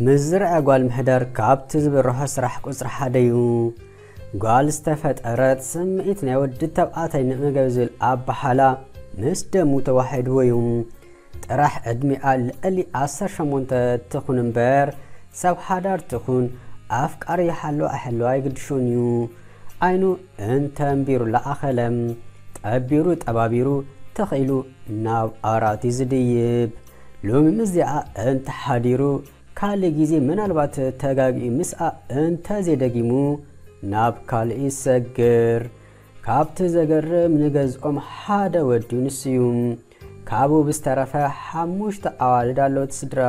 ምዝርኣ ጓል ምሕዳር ካብቲ ዝበርሖ ስራሕ ቁፅሪ ሓደ እዩ። ጓል ዝተፈጠረት ስምዒት ናይ ወዲ ተባዕታይ ንምገብ ዝብል ኣበሓላ ምስ ደሙ ተዋሒድዎ እዩ። ጥራሕ ዕድሚኣ ልዕሊ ዓሰርተ ሸሞንተ ትኹን እምበር ሰብ ሓዳር ትኹን ኣፍቃሪ ይሓልዋ ኣይሓልዋ ኣይግድሾን እዩ። ዓይኑ እንተንቢሩ ለኣኸለ፣ ጠቢሩ ጠባቢሩ ተኽኢሉ ናብ ኣራት እዩ ዝድይብ። ሎሚ ምስዚኣ እንተሓዲሩ ካልእ ግዜ ምናልባት ተጋጊኡ ምስኣ እንተዘይደጊሙ ናብ ካልእ ይሰግር። ካብቲ ዘገርም ንገዝኦም ሓደ ወዲ ንስዩ። ካብኡ ብዝተረፈ ሓሙሽተ ኣዋልድ ኣለዎ እቲ ስድራ።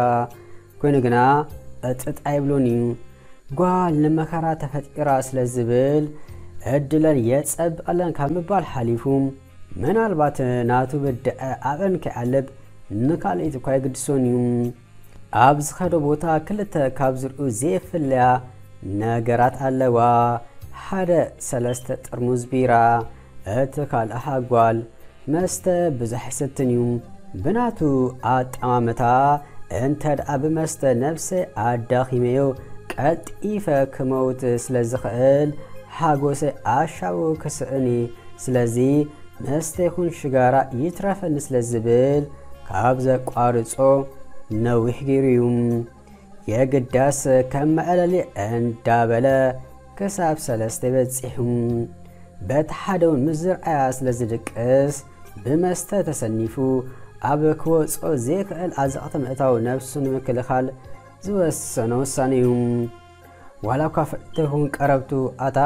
ኮይኑ ግና ዕጥጥ ኣይብሎን እዩ። ጓል ንመከራ ተፈጢራ ስለ ዝብል ዕድለን የጸብቐለን ካብ ምባል ሓሊፉ ምናልባት ናቱ ብድዐ ኣብአን ከይዓልብ ንካልኢት እኳ ይግድሶን እዩ። ኣብ ዝኸዶ ቦታ ክልተ ካብ ዝርኡ ዘይፍለያ ነገራት ኣለዋ። ሓደ ሰለስተ ጥርሙዝ ቢራ፣ እቲ ካልእ ሓጓል መስተ ብዙሕ ይሰትን እዩ። ብናቱ ኣጠማምታ እንተ ደኣ ብመስተ ነብሰይ ኣዳኺመዮ ቀልጢፈ ክመውት ስለ ዝኽእል ሓጎሰይ ኣሻቡ ክስእን እየ። ስለዚ መስተ ይኹን ሽጋራ ይትረፈኒ ስለ ዝብል ካብ ዘቋርጾ ነዊሕ ገይሩ እዩ። የግዳስ ከም መዕለሊ እንዳበለ ክሳብ ሰለስተ በጺሑ። በቲ ሓደ እውን ምስ ዝርኣያ ስለ ዝድቅስ ብመስተ ተሰኒፉ ኣብ ክወጾ ዘይክእል ኣዘቕቲ ምእታው ነብሱ ንምክልኻል ዝወሰኖ ውሳነ እዩ። ዋላ እኳ ፍዕቲ ይኹን ቀረብቱ ኣታ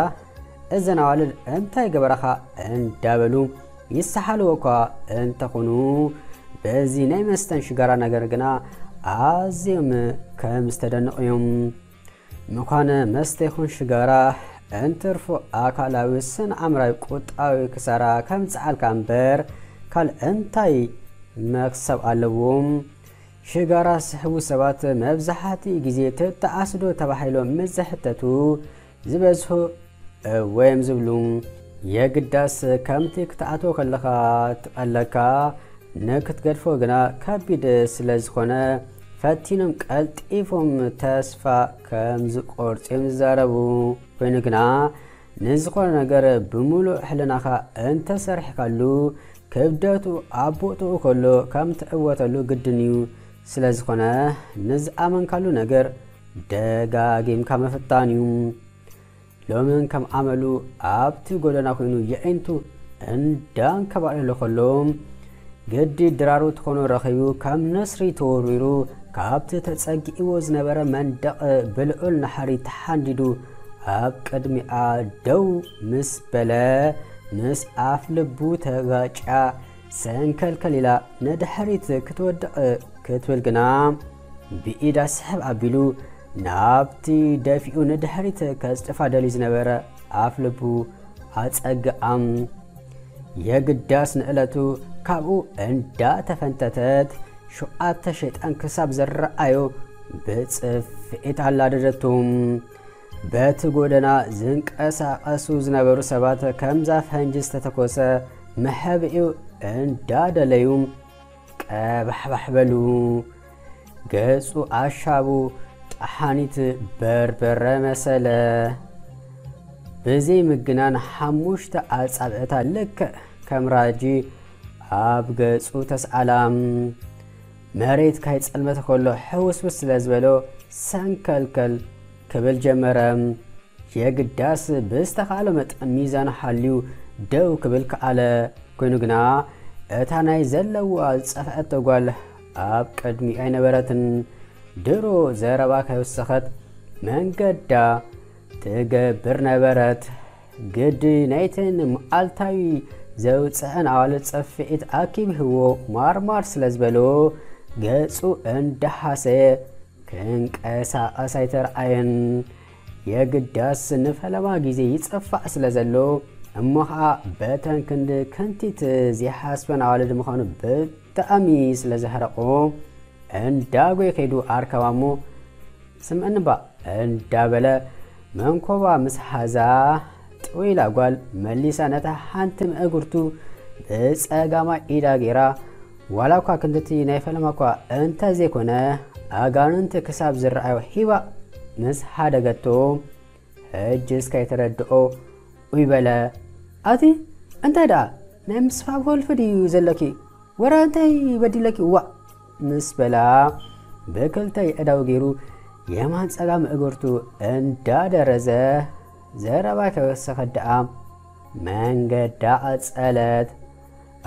እዘን ኣዋልድ እንታይ ገበራኻ እንዳበሉ ይሰሓልዎ እኳ እንተኾኑ በዚ ናይ መስተን ሽጋራ ነገር ግና ኣዝዮም ከም ዝተደንቑ እዮም። ምዃነ መስተ ይኹን ሽጋራ እንትርፎ ኣካላዊ ስነ ኣእምራዊ ቁጣዊ ክሳራ ከምጽኣልካ እምበር ካልእ እንታይ መኽሰብ ኣለዎም? ሽጋራ ዝስሕቡ ሰባት መብዛሕትኡ ግዜ ትጠዓስ ዶ ተባሂሎም ምስ ዝሕተቱ ዝበዝሑ እወ እዮም ዝብሉ። የግዳስ ከምቲ ክትኣትዎ ከለኻ ትቐለካ ንክትገድፎ ግና ከቢድ ስለ ዝኾነ ፈቲኖም ቀልጢፎም ተስፋ ከም ዝቆርጹ እዮም ዝዛረቡ። ኮይኑ ግና ንዝኾነ ነገር ብምሉእ ሕልናኻ እንተሰሪሕካሉ ክብደቱ ኣብ ቦትኡ ከሎ ከም ትዕወተሉ ግድን እዩ። ስለ ዝኾነ ንዝኣመንካሉ ነገር ደጋጊምካ ምፍታን እዩ። ሎምን ከም ኣመሉ ኣብቲ ጎደና ኮይኑ የዒንቱ እንዳንከባለለ ከሎ ግዲ ድራሩ ትኾኖ ረኺቡ ከም ነስሪ ተወርዊሩ ካብቲ ተጸጊእዎ ዝነበረ መንደቕ ብልዑል ናሕሪ ተሓንዲዱ ኣብ ቅድሚኣ ደው ምስ በለ ምስ ኣፍ ልቡ ተጋጭያ ሰንከልከል ኢላ ንድሕሪት ክትወድቕ ክትብል ግና ብኢዳ ስሕብ ኣቢሉ ናብቲ ደፊኡ ንድሕሪት ከጽድፋ ደልዩ ዝነበረ ኣፍ ልቡ ኣጸግኣም። የግዳስ ንዕለቱ ካብኡ እንዳተፈንተተት ሸውዓተ ሸይጣን ክሳብ ዝረኣዮ ብጽፍዒት ኣላደደቱ። በቲ ጎደና ዝንቀሳቐሱ ዝነበሩ ሰባት ከምዛ ፈንጂ ዝተተኮሰ መሕብኢኡ እንዳደለዩ ቀባሕባሕ በሉ። ገጹ ኣሻቡ ጠሓኒት በርበረ መሰለ። ብዘይ ምግናን ሓሙሽተ ኣጻብዕታ ልክዕ ከም ራጂ ኣብ ገጹ ተስኣላ። መሬት ካይጸልመተ ከሎ ሕውስውስ ስለ ዝበሎ ሰንከልከል ክብል ጀመረ። የግዳስ ብዝተኻእሎ መጠን ሚዛኑ ሓልዩ ደው ክብል ከኣለ። ኮይኑ ግና እታ ናይ ዘለዋ ዝጸፍዐቶ ጓል ኣብ ቅድሚኡ ኣይነበረትን። ድሮ ዘረባ ከይወሰኸት መንገዳ ትገብር ነበረት። ግዲ ናይተን መዓልታዊ ዘውፅዐን ኣዋልድ ጸፍዒት ኣኪብህዎ ማርማር ስለ ዝበሎ ገጹ እንዳሓሰየ ክንቀሳቐስ ኣይተረኣየን። የግዳስ ንፈለማ ግዜ ይጸፋዕ ስለ ዘሎ እሞ ኸዓ በተን ክንዲ ክንቲት ዘይሓስበን ኣዋልድ ምዃኑ ብጣዕሚ ስለ ዘሕረቆ እንዳጎየ ከይዱ ኣርከባ እሞ ስምዕኒ እባ እንዳበለ መንኮባ ምስ ሓዛ ጥው ኢላ ጓል መሊሳ ነታ ሓንቲ ምእግርቱ ብጸጋማይ ኢዳ ገይራ ዋላ እኳ ክንድቲ ናይ ፈለማ እኳ እንተ ዘይኮነ ኣጋንንቲ ክሳብ ዝረኣዮ ሂባ ምስ ሓደገቶ፣ ሕጅስ ከይተረድኦ ኡይ በለ። ኣቲ እንታይ ደኣ ናይ ምስፋ ወልፊ ድዩ ዘለኪ? ወረ እንታይ በዲለኪ? ዋእ ምስ በላ፣ ብክልተ የእዳው ገይሩ የማን ጸጋም እግርቱ እንዳደረዘ ዘረባ ከይወሰኸት ደኣ መንገዳ ቀጸለት።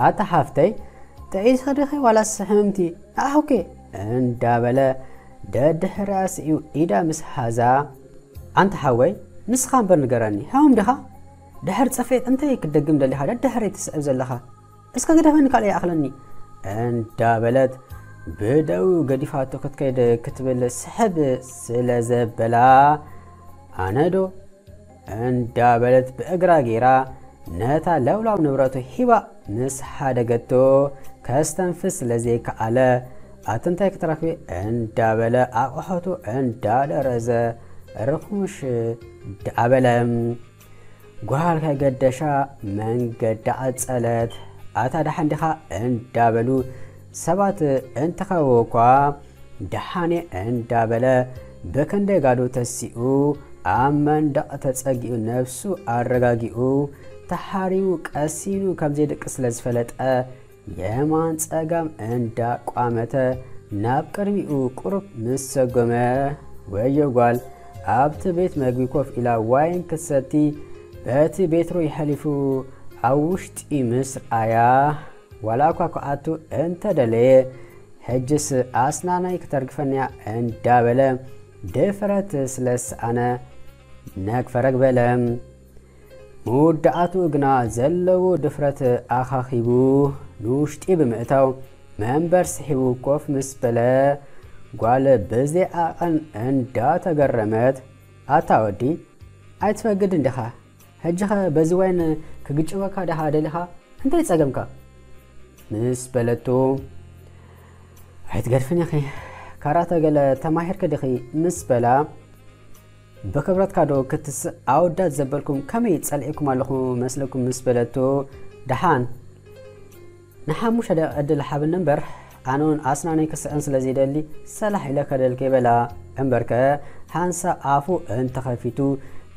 ኣታ ሓፍተይ፣ ጥዒስኺ ዲኺ ዋላስ ሕምምቲ? ንዓኹ ከ እንዳበለ ደድሕሪኣ ስዒቡ ኢዳ ምስ ሓዛ፣ ኣንታ ሓወይ፣ ንስኻ እምበር ንገረኒ፣ ሕሙም ዲኻ? ድሕሪ ጽፍዒት እንታይ ክትደግም ደሊኻ ደድሕረይ ትስዕብ ዘለኻ? እስከ ግደፈኒ ካልእ ይኣኽለኒ እንዳበለት ብደው ገዲፋቶ ክትከይድ ክትብል ስሕብ ስለ ዘበላ፣ ኣነ ዶ እንዳበለት ብእግራ ገይራ ነታ ለውላው ንብረቱ ሂባ ምስ ሓደገቶ ከስተንፍስ ስለ ዘይከኣለ፣ ኣቲ እንታይ ክትረኽቢ እንዳበለ ኣቕሖቱ እንዳደረዘ ርኹሽ ደኣበለ። ጓል ከይገደሻ መንገዳ ቀጸለት። ኣታ ደሓን ዲኻ እንዳበሉ ሰባት እንተኸበብዎ እኳ፣ ደሓን እየ እንዳበለ ብክንደይ ጋዶ ተሲኡ ኣብ መንደቕ ተጸጊኡ ነብሱ ኣረጋጊኡ ተሓሪሙ ቀሲኑ ከም ዘይደቂ ስለ ዝፈለጠ የማን ጸጋም እንዳቋመተ ናብ ቅድሚኡ ቁሩብ ምስ ሰጎመ፣ ወዮ ጓል ኣብቲ ቤት መግቢ ኮፍ ኢላ ዋይን ክትሰቲ በቲ ቤትሮ ይሐሊፉ ኣብ ውሽጢ ምስ ረኣያ፣ ዋላ እኳ ክኣቱ እንተደለየ፣ ሕጅስ ኣስናናይ ክተርግፈንያ እንዳበለ ድፍረት ስለ ዝሰኣነ ነግ ፈረግ በለ። መወዳእትኡ ግና ዘለዎ ድፍረት ኣኻኺቡ ንውሽጢ ብምእታው መንበር ስሒቡ ኮፍ ምስ በለ፣ ጓል ብዘይ ዓቐን እንዳተገረመት፣ ኣታ ወዲ፣ ኣይትፈግድን ዲኻ? ሕጂኸ በዚ ዋይን ክግጭወካ ዲኻ ደሊኻ? እንታይ ጸገምካ? ምስ በለቶ፣ ኣይትገድፍን ኢኺ፣ ካራተ ገለ ተማሂርኪ ዲኺ? ምስ በላ፣ ብክብረትካ ዶ ክትስእ ኣወዳት ዘበልኩም ከመይ ጸሊእኩም ኣለኹ መስለኩም? ምስ በለቶ፣ ደሓን ንሓሙሽተ ደቂቕ ዕድል ሃብኒ እምበር፣ ኣነ እውን ኣስናነይ ክስዕን ስለ ዘይደሊ ሰላሕ ኢለ ከደልከ በላ። እምበርከ ሓንሳብ ኣፉ እንተኸፊቱ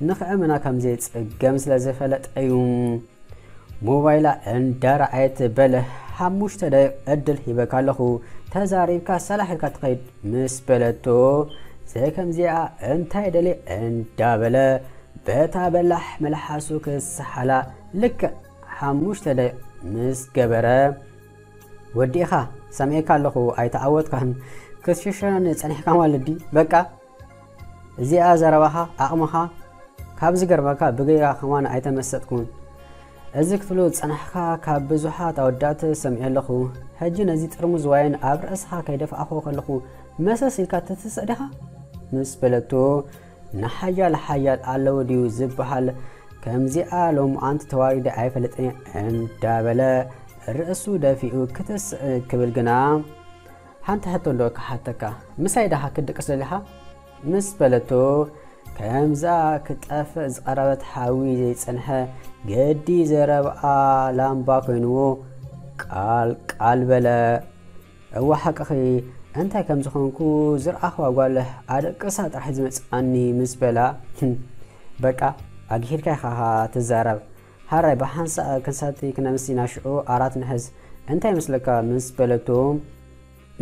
ንኽእምና ከም ዘይጽገም ስለ ዝፈለጠ እዩ። ሞባይላ እንዳረኣየት፣ በለ ሓሙሽተ ደቂቕ ዕድል ሂበካ ኣለኹ፣ ተዛሪብካ ሰላሕ ኢልካ ትኸይድ ምስ በለቶ፣ ዘይከምዚኣ እንታይ ደልየ እንዳበለ በታ በላሕ መልሓሱ ክስሓላ ልክዕ ሓሙሽተ ደቂቕ ምስ ገበረ፣ ወዲእኻ፣ ሰሚዐካ ኣለኹ፣ ኣይተዓወትካን፣ ክትሽሸነኒ ጸኒሕካ ማለት ድዩ? በቃ እዚኣ ዘረባኻ፣ ዓቕምኻ፣ ካብ ዝገርመካ ብገይራ ከማን ኣይተመሰጥኩን። እዚ ክትብሎ ዝጸናሕካ ካብ ብዙሓት ኣወዳት ሰሚዐ ኣለኹ። ሕጂ ነዚ ጥርሙዝ ዋይን ኣብ ርእስኻ ከይደፋእኽዎ ከለኹ መሰስ ኢልካ ትትስእ ዲኻ? ምስ በለቶ፣ ንሓያል ሓያል ኣለዎ ድዩ ዝበሃል? ከምዚኣ ሎምዓንቲ ተዋሪደ ኣይፈልጥን እየ እንዳበለ ርእሱ ደፊኡ ክትስእ ክብል ግና፣ ሓንቲ ሕቶ እንዶ ክሓተካ፣ ምሳይ ደኣ ክትድቅስ ደሊኻ? ምስ በለቶ፣ ከምዛ ክጠፍእ ዝቐረበት ሓዊ ዘይጸንሐ ገዲ ዘረብኣ ላምባ ኮይንዎ ቃል ቃል በለ። እወ ሓቅኺ፣ እንታይ ከም ዝኾንኩ ዝረኣኽዋ ጓል ኣደቅሳ ጥራሕ ዝመጽኣኒ ምስ በላ፣ በቃ ኣግሂድካ ኢኻ ትዛረብ፣ ሃራይ ብሓንሳእ ክንሰቲ ክነምስ ኢና ሽዑ ኣራት ንሕዝ፣ እንታይ ይመስለካ? ምስ በለቶ፣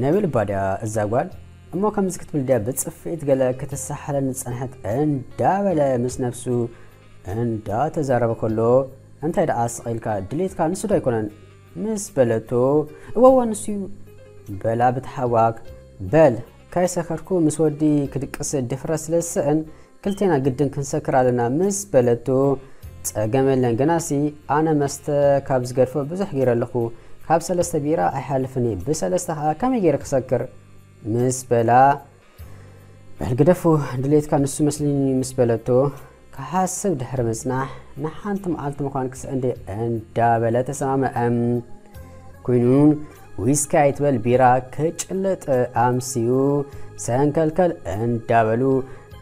ናይ ብልባ ድያ እዛ ጓል? እሞ ከምዚ ክትብል ድያ ብጽፍዒት ገለ ክትሰሓለኒ ዝጸንሐት? እንዳበለ ምስ ነብሱ እንዳተዛረበ ከሎ፣ እንታይ ደኣ ስቕ ኢልካ? ድሌትካ ንሱ ዶ ኣይኮነን? ምስ በለቶ፣ እወ እወ ንሱ እዩ በላ ብተሓጓግ። በል ካይሰከርኩ ምስ ወዲ ክድቅስ ድፍረት ስለ ዝስእን ክልቴና ግድን ክንሰክር ኣለና ምስ በለቶ፣ ጸገም የለን ግናሲ ኣነ መስተ ካብ ዝገድፎ ብዙሕ ገይረ ኣለኹ፣ ካብ ሰለስተ ቢራ ኣይሓልፍን እየ፣ ብሰለስተ ከኣ ከመይ ገይረ ክሰክር? ምስ በላ፣ በል ግደፎ፣ ድሌትካ ንሱ መስልኒ ምስ በለቶ፣ ክሓስብ ድሕሪ ምጽናሕ፣ ንሓንቲ መዓልቲ ምዃን ክስእን ድየ እንዳበለ ተሰማምዐ። ኩይኑን ዊስኪ ኣይትበል ቢራ ክጭልጥ ኣምስዩ፣ ሰንከልከል እንዳበሉ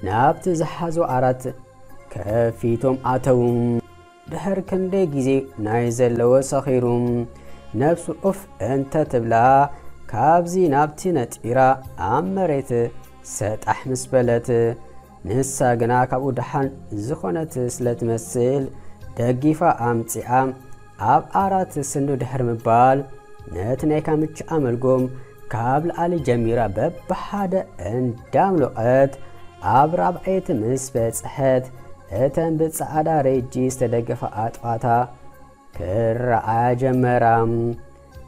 ናብቲ ዝሓዞ ዓራት ከፊቶም ኣተዉ። ድሕሪ ክንደይ ግዜ ናይ ዘለዎ ሰኺሩ፣ ነብሱ ኡፍ እንተ ትብላ፣ ካብዚ ናብቲ ነጢራ ኣብ መሬት ሰጣሕ ምስ በለት፣ ንሳ ግና ካብኡ ደሓን ዝኾነት ስለ ትመስል፣ ደጊፋ ኣምጺኣ ኣብ ኣራት ስንዱ ድሕሪ ምባል፣ ነቲ ናይ ካምቻኣ መልጎም ካብ ላዕሊ ጀሚራ በብሓደ እንዳምሎቐት፣ ኣብ ራብዐይቲ ምስ በጽሐት፣ እተን ብጻዕዳ ሬጂ ዝተደገፋ ኣጥፋታ ክረኣያ ጀመራ።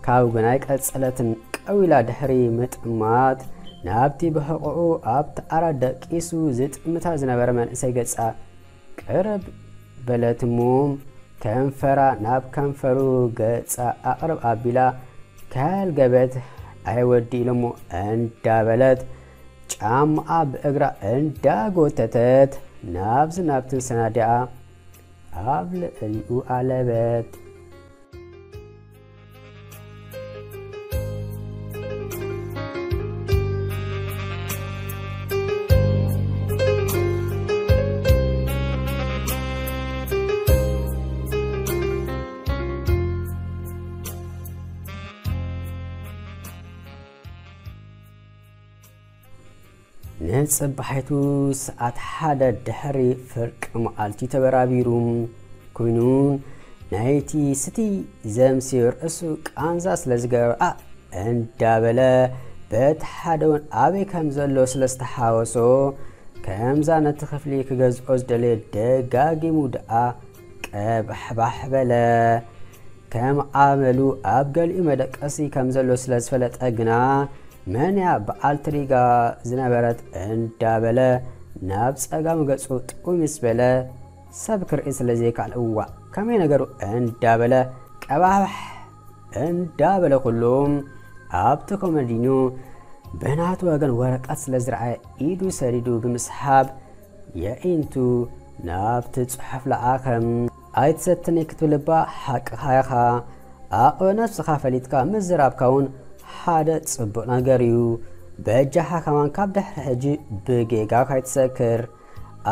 ካብኡ ግና ኣይቀጸለትን። ቀዊላ ድሕሪ ምጥማት፣ ናብቲ ብሕቖኡ ኣብቲ ዓራት ደቂሱ ዝጥምታ ዝነበረ መንእሰይ ገጻ ቅርብ በለት እሞ፣ ከንፈራ ናብ ከንፈሩ ገጻ ኣቕርብ ኣቢላ፣ ከልገበት፣ ኣይ ወዲ ኢሎሞ እንዳበለት፣ ጫማኣ ብእግራ እንዳጎተተት፣ ናብዚ ናብትን ሰናዲኣ ኣብ ልዕሊኡ ኣለበት። ንጽባሒቱ ሰዓት ሓደ ድሕሪ ፍርቂ መዓልቲ ተበራቢሩ ኮይኑ፣ ናይቲ ስቲ ዘምስዮ ርእሱ ቃንዛ ስለ ዝገበረ፣ "ኣ" እንዳበለ፣ በቲ ሓደ እውን ኣበይ ከም ዘሎ ስለ ዝተሓወሶ፣ ከምዛ ነቲ ክፍሊ ክገዝኦ ዝደለየ ደጋጊሙ ደኣ ቀባሕባሕ በለ። ከም ኣመሉ ኣብ ገሊኡ መደቀሲ ከም ዘሎ ስለ ዝፈለጠ ግና፣ "መን እያ በዓልቲ ሪጋ ዝነበረት?" እንዳበለ ናብ ጸጋሙ ገጹ ጥው ምስ በለ፣ ሰብ ክርኢ ስለ ዘይከኣለ፣ "እዋእ፣ ከመይ ነገሩ?" እንዳበለ ቀባሕባሕ እንዳበለ ኩሉ ኣብቲ ኮመዲኖ ብናቱ ወገን ወረቀት ስለ ዝረኣየ፣ ኢዱ ሰዲዱ ብምስሓብ፣ የዒንቱ ናብቲ ጽሑፍ ለኣኸ። "ኣይትሰትኒ ክትብል እባ ሓቅኻ ኢኻ። ዓቕሚ ነብስኻ ፈሊጥካ ምዝራብካ እውን ሓደ ጽቡቕ ነገር እዩ። በጃኻ ከማን ካብ ድሕሪ ሕጂ ብጌጋ ካይትሰክር።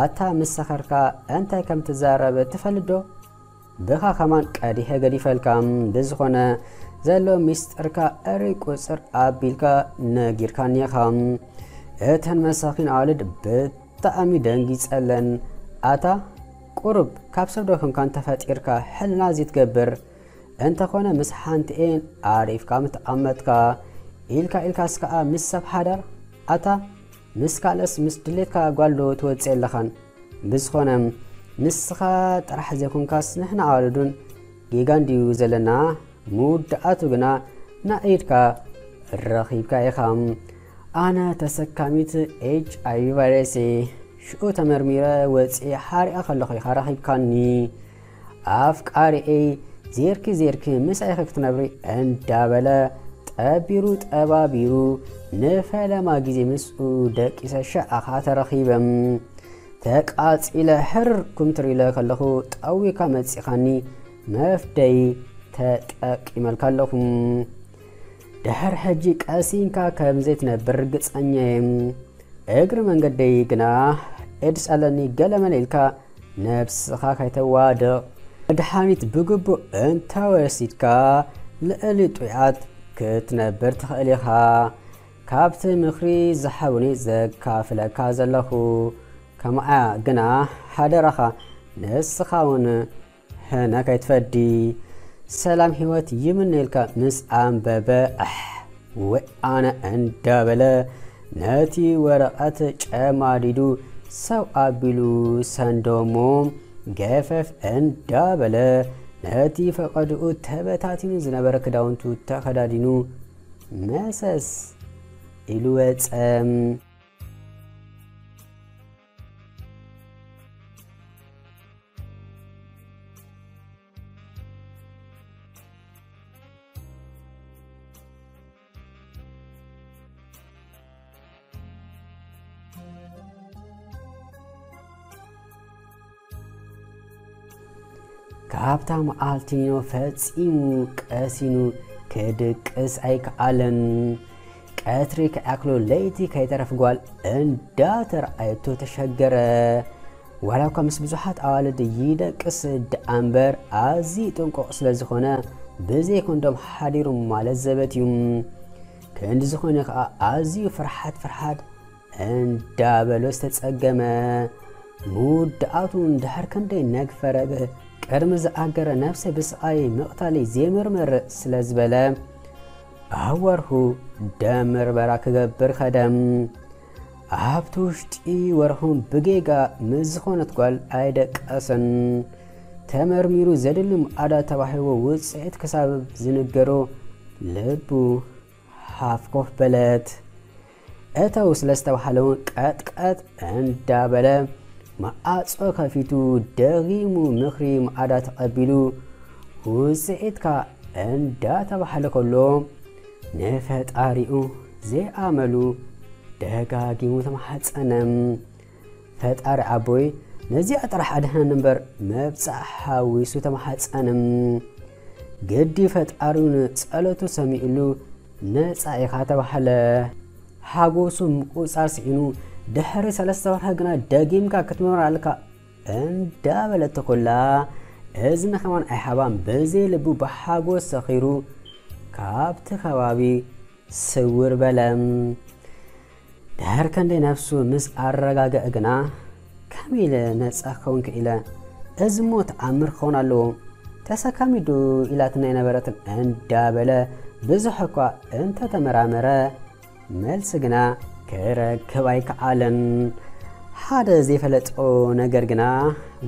ኣታ ምስ ሰኸርካ እንታይ ከም ትዛረብ ትፈልጥ ዶ? ብኻ ከማን ቀዲሐ ገዲፈልካ። ብዝኾነ ዘሎ ሚስጥርካ እርይ ቁጽር ኣቢልካ ነጊርካኒ ኢኻ። እተን መሳኺን ኣዋልድ ብጣዕሚ ደንጊጸለን። ኣታ ቁሩብ ካብ ሰብ ዶ ኮንካ እንተፈጢርካ ሕልና ዘይትገብር? እንተኾነ ምስ ሓንቲኤን ኣሪፍካ ምተቐመጥካ፣ ኢልካ ኢልካስ ከኣ ምስ ሰብ ሓዳር? ኣታ ምስ ካልእስ ምስ ድሌትካ ጓል ዶ ትወጽእ ኣለኻን? ብዝኾነ ንስኻ ጥራሕ ዘይኮንካስ ንሕና ኣዋልዱን ጌጋ እንድዩ ዘለና። ምውዳኣቱ ግና ናይ ኢድካ ረኺብካ ኢኻ። ኣነ ተሰካሚት ኤች ኣይ ቪ ቫይረስ እየ። ሽዑ ተመርሚረ ወጺኤ ሓሪኣ ከለኹ ኢኻ ረኺብካኒ። ኣፍቃሪኤይ፣ ዜርኪ ዜርኪ ምሳይ ኢኺ ክትነብሪ እንዳበለ ጠቢሩ ጠባቢሩ ንፈለማ ግዜ ምስኡ ደቂሰ ሽዓ ኸኣ ተረኺበ። ተቃጺለ ሕር ኩምትር ኢለ ከለኹ ጠዊካ መጺኻኒ፣ መፍደይ ተጠቂመልካ ኣለኹ። ድሕር ሕጂ ቀሲንካ ከም ዘይትነብር ርግጸኛ እየ። እግሪ መንገደይ ግና ኤድስ ኣለኒ ገለመለ ኢልካ ነብስኻ ከይተዋድቕ። መድሓኒት ብግቡእ እንተወሲድካ ልዕሊ ጥዑያት ክትነብር ትኽእል ኢኻ። ካብቲ ምኽሪ ዝሃቡኒ ዘካፍለካ ዘለኹ። ከምኣ ግና ሓደራኻ ንስኻ እውን ህነ ከይትፈዲ። ሰላም ህይወት ይምነየልካ ምስ ኣንበበ። ኣሕ፣ ወይ ኣነ እንዳበለ ነቲ ወረቐት ጨማዲዱ ሰው ኣቢሉ ሰንደሞ። ገፈፍ እንዳበለ ነቲ ፈቐድኡ ተበታቲኑ ዝነበረ ክዳውንቱ ተኸዳዲኑ መሰስ ኢሉ ወጸ። ካብታ መዓልቲ ኒኖ ፈጺሙ ቀሲኑ ክድቅስ ኣይከኣለን። ቀትሪ ከይኣክሎ ለይቲ ከይተረፍ ጓል እንዳተረኣየቶ ተሸገረ። ዋላ እኳ ምስ ብዙሓት ኣዋልድ ይደቅስ ደኣ እምበር፣ ኣዝዩ ጥንቁቕ ስለ ዝኾነ፣ ብዘይ ኮንዶም ሓዲሩ ማለት ዘበት እዩ። እንዲ ዝኾነ ከዓ ኣዝዩ ፍርሓት ፍርሓት እንዳበሎ ዝተጸገመ፣ ምውዳኣቱ እንድሕር ክንደይ ነግፈረ፣ ቅድሚ ዝኣገረ ነብሰ ብስቓይ ምቕታለይ ዘይምርምር ስለ ዝበለ፣ ኣብ ወርሑ ደም ምርመራ ክገብር ከደ። ኣብቲ ውሽጢ ወርሑ ብጌጋ ምስ ዝኾነት ጓል ኣይደቀሰን። ተመርሚሩ ዘድሊ ምኣዳ ተባሂልዎ ውፅኢት ክሳብ ዝንገሮ ልቡ ሃፍ ኮፍ በለት። እተው ስለ ዝተባሃለ እውን ቀጥቀጥ እንዳበለ መኣጾ ከፊቱ ደጊሙ ምኽሪ ምኣዳ ተቐቢሉ ውፅኢትካ እንዳተባሃለ ከሎ ንፈጣሪኡ ዘይኣመሉ ደጋጊሙ ተማሓጸነ። ፈጣሪ ኣቦይ ነዚኣ ጥራሕ ኣድሕነኒ እምበር መብጻዕ ሓዊሱ ተማሓጸነ። ግዲ ፈጣሪኡ ንጸሎቱ ሰሚዕሉ ነጻ ኢኻ ተባሃለ። ሓጎሱ ምቁጻር ስኢኑ ድሕሪ ሰለስተ ወርሒ ግና ደጊምካ ክትምርመር ኣለካ እንዳበለት ኩላ እዝኒ ከማን ኣይሓባን ብዘይ ልቡ ብሓጎስ ሰኺሩ ካብቲ ከባቢ ስውር በለ። ድሕር ክንደይ ነፍሱ ምስ ኣረጋገአ ግና ከመይ ኢለ ነጻ ክኸውን ክኢለ? እዚ እሞ ተኣምር ክኸውን ኣለዎ። ተሰካሚ ዶ ኢላትና ኣይነበረትን እንዳበለ ብዙሕ እኳ እንተተመራመረ መልሲ ግና ክረክብ ኣይከኣለን። ሓደ ዘይፈለጦ ነገር ግና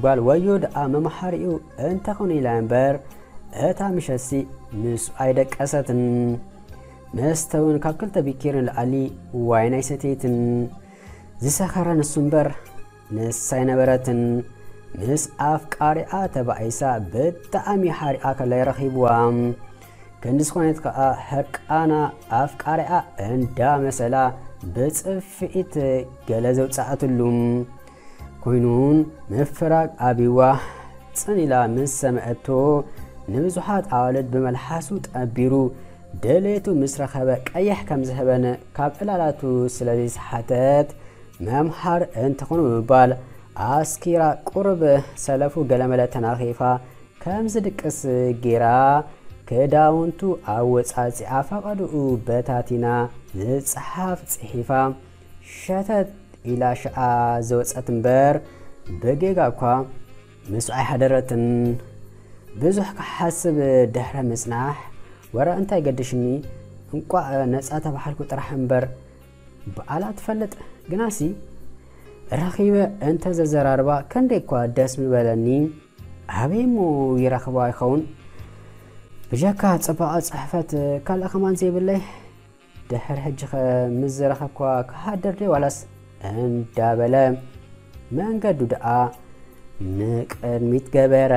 ጓል ወዮ ደኣ መምሓሪኡ እንተኾነ ኢላ እምበር እታ ምሸትሲ ምስ ኣይደቀሰትን። መስተ እውን ካብ ክልተ ቢኬሪ ንላዕሊ ዋይን ኣይሰተየትን። ዝሰኸረ ንሱ እምበር ንሳ ኣይነበረትን። ምስ ኣፍቃሪኣ ተባኢሳ ብጣዕሚ ሓሪኣ ከላ ይረኺብዋ። ክንዲ ዝኾነት ከኣ ህርቃና ኣፍቃሪኣ እንዳመሰላ ብጽፍዒት ገለ ዘውጽኣትሉ ኮይኑን ምፍራቅ ኣብይዋ ጽን ኢላ ምስ ሰምዐቶ ንብዙሓት ኣዋልድ ብመልሓሱ ጠቢሩ ደሌቱ ምስ ረኸበ ቀይሕ ከም ዝህበን ካብ ዕላላቱ ስለ ዘይሰሓተት መምሓር እንተኾኑ ብምባል ኣስኪራ ቁሩብ ሰለፉ ገለመለ ተናኺፋ ከም ዝድቅስ ጌራ ክዳውንቱ ኣወጻጺኣ ፈቐድኡ በታቲና ዝጸሓፍ ጽሒፋ ሸተት ኢላ ሽዓ ዘወጸት እምበር ብጌጋ እኳ ምስ ኣይሓደረትን። ብዙሕ ክሓስብ ድሕረ ምጽናሕ ወረ እንታይ ገድሽኒ እንቋዕ ነጻ ተባሃልኩ ጥራሕ እምበር ብኣላ ትፈልጥ ግናሲ ረኺበ እንተ ዘዘራርባ ከንደይ እኳ ደስ ምበለኒ። ኣበይ እሞ ይረኽባ ይኸውን? ብጀካ ጽባቐ ጽሕፈት ካልእ ከማን ዘይብለይ። ድሕሪ ሕጂ ኸ ምስ ዝረኸብኳ ክሃድር ድየ ዋላስ? እንዳበለ መንገዱ ደኣ ንቅድሚት ገበረ።